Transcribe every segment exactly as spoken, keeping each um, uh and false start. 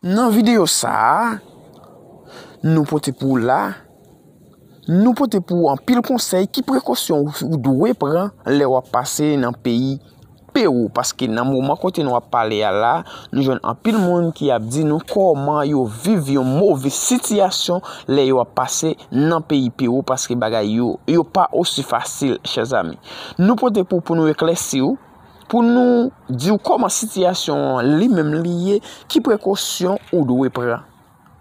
Nan videyo sa a, nou pote pou w la, nou pote pou w anpil konsèy ki prekosyon ou, ou dwe pran lè w ap pase nan peyi Pewou, paske nan moman kote nou ap pale a la, nou jwenn anpil moun ki ap di nou kòman yo viv yon move sitiyasyon lè yo ap pase nan peyi Pewou, paske bagay yo, yo pa osi fasil, chèzami. Nou pote pou, pou nou eklèsi w, pou nou di w kòman sitiyasyon an li menm li ye, ki prekosyon ou dwe pran.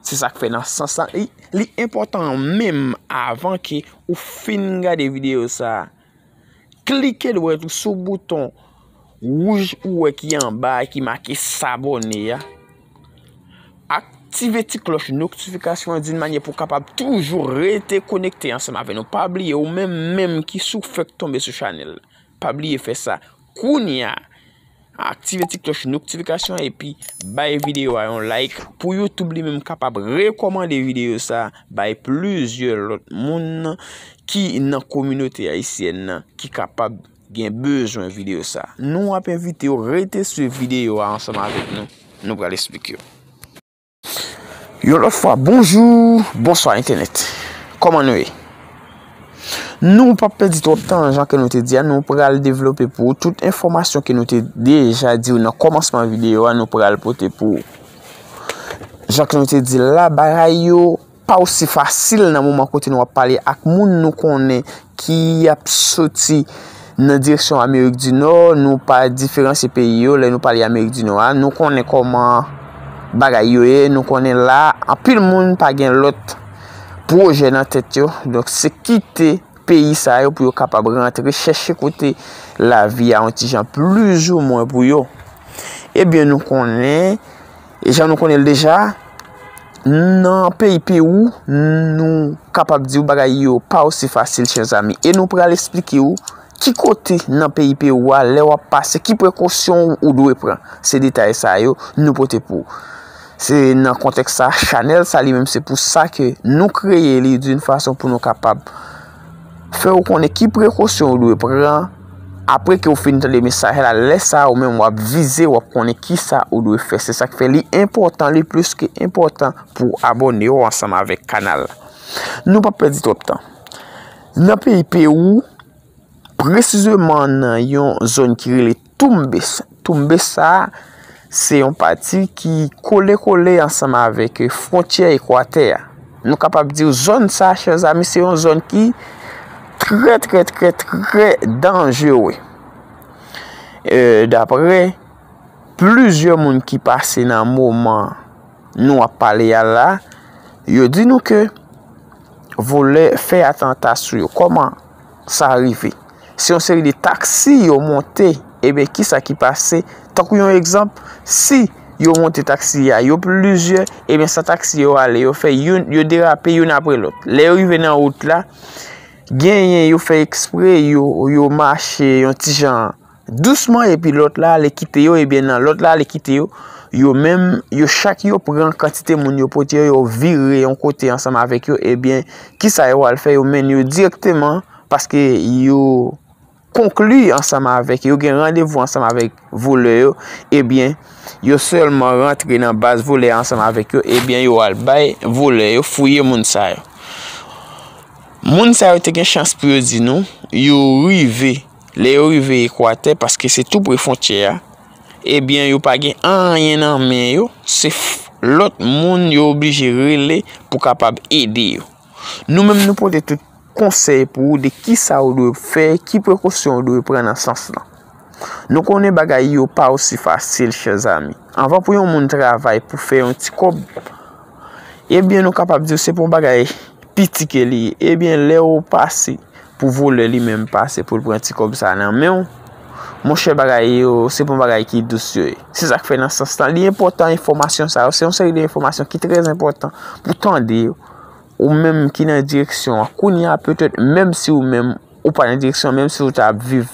Se sa k fè nan sans lan, li, li enpòtan menm avan ke ou fin gade videyo sa a. Klike dwèt ou sou bouton wouj ou wè ki anba a ki make sabòne a. Aktive ti klòch notifikasyon an di yon manyè pou w kapab toujou rete konekte ansanm avè nou. Pa bliye, ou menm menm ki sou fèk tonbe sou chanèl la, pa bliye fè sa kounye a. Aktive ti klòch notifikasyon an epi bay videyo a yon like pou YouTube li menm kapab rekòmande videyo sa a bay plizyè lòt moun ki nan kominote ayisyèn nan ki kapab gen bezwen videyo sa a. Nou ap envite w rete swiv videyo a ansanm avèk nou. Nou pral esplike w. Yon lòt fwa, bonjou, bonswa entènèt. Kòman nou ye? Nou p ap pèdi twòp tan, jan ke nou te di a, nou pral devlope pou ou tout enfòmasyon ke nou te deja di w nan kòmansman videyo a, nou pral pote pou ou. Jan ke nou te di l la, bagay yo pa osi fasil nan moman kote nou ap pale ak moun nou konnen ki ap soti nan direksyon Amerik di Nò, nou pa diferansye peyi yo. Lè nou pale Amerik di Nò a, nou konnen kòman bagay yo ye, nou konnen la, anpil moun pa gen lòt pwojè nan tèt yo. Donk, se kite peyi sa yo pou yo kapab rantre chèche kote lavi a yon ti jan plizoumwen pou yo. Ebyen, nou konnen, e jan nou konnen l deja, nan peyi Pewou, nou kapab di w bagay yo pa osi fasil, chèzami. E nou pral esplike w ki kote nan peyi Pewou a, lè w ap pase, ki prekosyon ou, ou dwe pran. Se detay sa yo nou pote pou ou. Se nan kontèks sa, chanèl sa li menm, se pou sa ke nou kreye li, d'une façon pou nou kapab fè w konnen ki prekosyon ou dwe pran apre ke w fin tande mesaj la. Lè sa a, ou menm w ap vize, w ap konnen kisa ou dwe fè. Se sa k fè li enpòtan, li plis ke enpòtan pou w abòne w ansanm avèk kanal la. Nou p ap pèdi twòp tan. Nan peyi Pewou, presizeman nan yon zòn ki rele Tumbes. Tumbes sa a, se yon pati ki kole kole ansanm avèk fwontyè Ekwatè a. Nou kapab di w zòn sa a, chèzami, se yon zòn ki trè, trè, trè, trè danjere. E, daprè plizyè moun ki pase nan moman nou ap pale a la, yo di nou ke volè fè atanta sou yo. Kòman sa rive? Se yon seri de taksi yo monte. Ebyen, kisa ki pase? Tankou yon egzanp, si yo monte taksi a, yo plizyè, ebyen, sa taksi yo ale, yo fè youn, yo derape youn apre lòt. Lè yo rive nan wout la, genyen yo fè ekspre, yo, yo mache yon ti jan dousman, epi lòt la ale kite yo, ebyen, nan lòt la ale kite yo, yo menm, yo chak yo pran kantite moun yo pote yo, yo vire yon kote ansanm avèk yo, ebyen, kisa yo al fè? Yo mennen yo dirèkteman, paske yo konkli ansanm avèk yo, gen randevou ansanm avèk volè yo, ebyen, yo sèlman rantre nan baz volè a ansanm avèk yo, ebyen, yo al bay volè yo fouye moun sa yo. Moun sa yo te gen chans pou yo di nou, yo rive, lè yo rive Ekwatè, paske se tou pre fwontyè a, ebyen, yo pa gen anyen nan men yo, se f-, lòt moun yo oblije rele pou kapab ede yo. Nou menm, nou pote tout konsèy pou ou de kisa ou dwe fè, ki prekosyon ou dwe pran nan sans lan. Nou konnen bagay yo pa osi fasil, chèzami. Anvan pou yon moun travay pou fè yon ti kòb, ebyen, nou kapab di w se pa yon bagay piti ke li ye. Ebyen, lè ou pase pou volè li menm pase pou l pran ti kòb sa nan men w, monchè, bagay yo, se pa yon bagay ki dous yo ye. Se sa k fè nan sans lan, li enpòtan enfòmasyon sa yo. Se yon seri de enfòmasyon ki trè enpòtan pou tande yo. Ou menm ki nan direksyon an, kounye a, petèt, menm si ou menm ou pa nan direksyon, menm si ou ta ap viv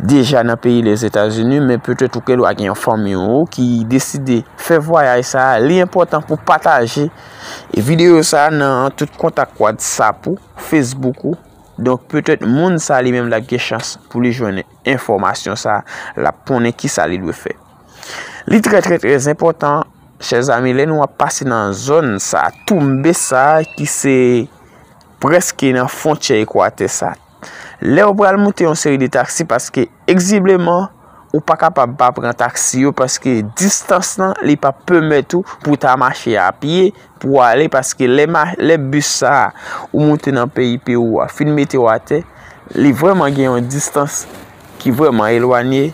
deja nan peyi Lèzetazini, men petèt ou gen dwa gen yon fanmi ou ki deside fè vwayaj sa a, li enpòtan pou pataje videyo sa a nan tout kontak WhatsApp ou, Facebook ou. Donk, petèt, moun sa li menm l ap gen chans pou li jwenn enfòmasyon sa a, l ap konnen kisa li dwe fè. Li trè, trè, trè enpòtan, Chè zami, lè nou ap pase nan zòn sa, tounbe sa ki se prèske nan fwontyè Ekwatè sa. Lè w pral moute yon seri de taksi, paske egzibleman, ou pa kapab pa pran taksi yo, paske distans lan, li pa pèmèt ou pou ta mache a pye, pou w ale, paske lè ma-, lè bis sa, ou moute nan peyi Pewou a, fin mete w atè, li vrèman gen yon distans ki vrèman elwanye,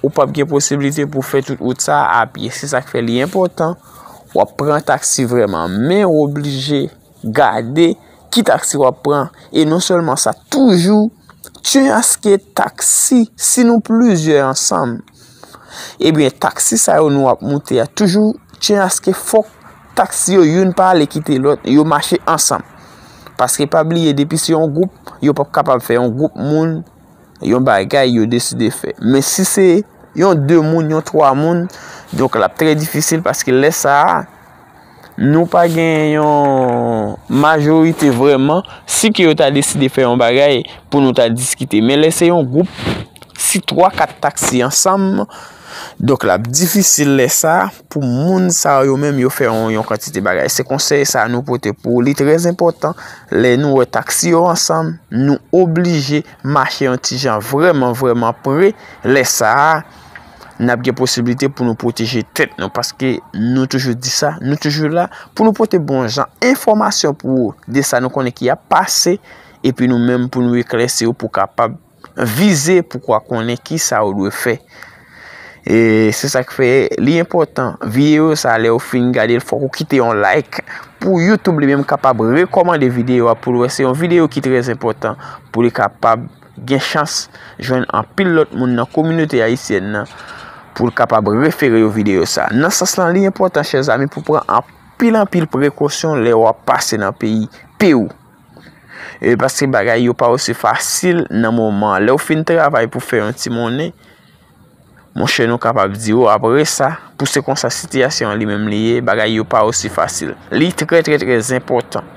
ou p ap gen posiblite pou fè tout wout sa a pye. Se sa k fè li enpòtan, w ap pran taksi vrèman, men w oblije gade ki taksi w ap pran. E non sèlman sa, toujou tyen aske taksi, si nou plizyè ansanm, ebyen, taksi sa yo nou ap moute a, toujou tyen aske fòk taksi yo youn pa ale kite lòt, yo mache ansanm. Paske pa bliye, depi se yon gwoup, yo p ap kapab fè yon gwoup moun, yon bagay yo deside fè. Men si se yon de moun, yon twa moun, donk l ap trè difisil paske lè sa a, nou pa gen yon majorite vrèman, si ke yo ta deside fè yon bagay pou nou ta diskite. Men lè se yon gwoup, si twa, kat taksi ansanm, donk l ap difisil lè sa a pou moun sa yo menm yo fè yon, yon kantite bagay. Se konsèy sa a nou pote pou ou. Li trè enpòtan lè nou wè taksi yo ansanm, nou oblije mache yon ti jan vrèman, vrèman pre. Lè sa a, n ap gen posiblite pou nou pwoteje tèt nou, paske nou toujou di sa, nou toujou la pou nou pote bon jan enfòmasyon pou ou de sa nou konnen ki ap pase, epi nou menm pou nou eklèsi ou pou kapab vize, poukwa konnen ki sa ou dwe fè. E se sa k fè li enpòtan. Videyo sa, lè ou fin gade l, fòk ou kite yon like pou YouTube li menm kapab rekòmande videyo a pou l wè se yon videyo ki trè enpòtan, pou li kapab gen chans jwenn anpil lòt moun nan kominote ayisyèn nan pou l kapab refere yo videyo sa. Nan sans lan, li enpòtan, chè zami, pou pran anpil, anpil prekosyon lè w ap pase nan peyi Pewou. E paske bagay yo pa osi fasil nan moman an. Lè w fin travay pou fè yon ti monnen, monchè, nou kapab di w, apre sa, pou se konsa sitiyasyon an li menm li ye, bagay yo pa osi fasil. Li trè, trè, trè enpòtan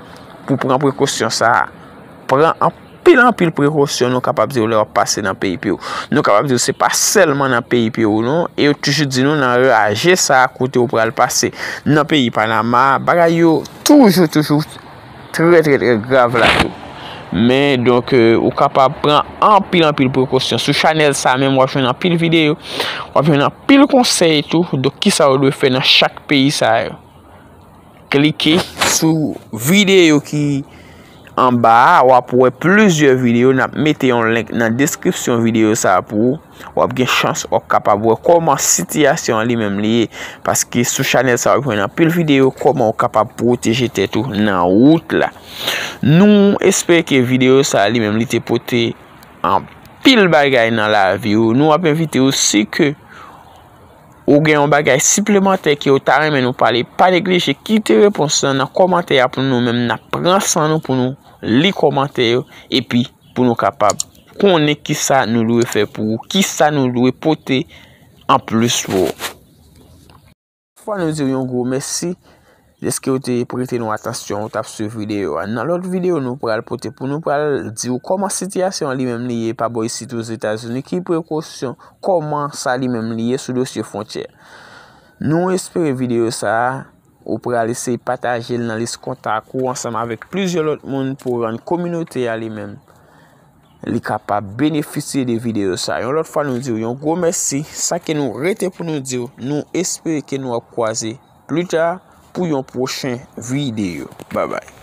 pou pran prekosyon sa a. Pran anpil, anpil prekosyon, nou kapab di w, lè w ap pase nan peyi Pewou. Nou kapab di w, se pa sèlman nan peyi Pewou, non. E yo toujou di nou nan raje sa a kote w pral pase. Nan peyi Panama, bagay yo toujou, toujou trè, trè, trè grav la tou. Men, donk, euh, ou kapab pran anpil, anpil prekosyon. Sou chanèl sa menm, w ap jwenn anpil videyo, w ap jwenn anpil konsèy tou. Donk, kisa w dwe fè nan chak peyi sa yo? Klike sou videyo ki anba a, w ap wè plizyè videyo. N ap mete yon link nan deskripsyon videyo sa a pou ou. W ap gen chans, w ap kapab wè kòman sitiyasyon an li menm li ye. Paske sou chanèl sa a, w ap jwenn anpil videyo kòman w kapab pwoteje tèt ou nan wout la. Nou espere ke videyo sa a li menm li te pote anpil bagay nan lavi w. Nou ap envite w, si ke ou gen yon bagay siplemantè ke w ta renmen nou pale, pa neglije kite repons lan nan kòmantè a pou nou menm n ap pran san nou pou nou li kòmantè yo, epi pou nou kapab konnen kisa nou dwe fè pou ou, kisa nou dwe pote anplis pou ou. Fwa nou di w yon gwo mèsi dèske w te prete nou atansyon, w t ap swiv videyo a. Nan lòt videyo nou pral pote pou nou pral di w kòman sitiyasyon an li menm li ye pa bò isit Ozetazini, ki prekosyon, kòman sa li menm li ye sou dosye fwontyè. Nou espere videyo sa a, ou pral eseye pataje l nan lis kontak ou ansanm avèk plizyè lòt moun pou rann kominote a li menm li kapab benefisye de videyo sa. Yon lòt fwa, nou di w yon gwo mèsi. Sa ke nou rete pou nou di w, nou espere ke nou ap kwaze pli ta pou yon pwochen videyo. Babay.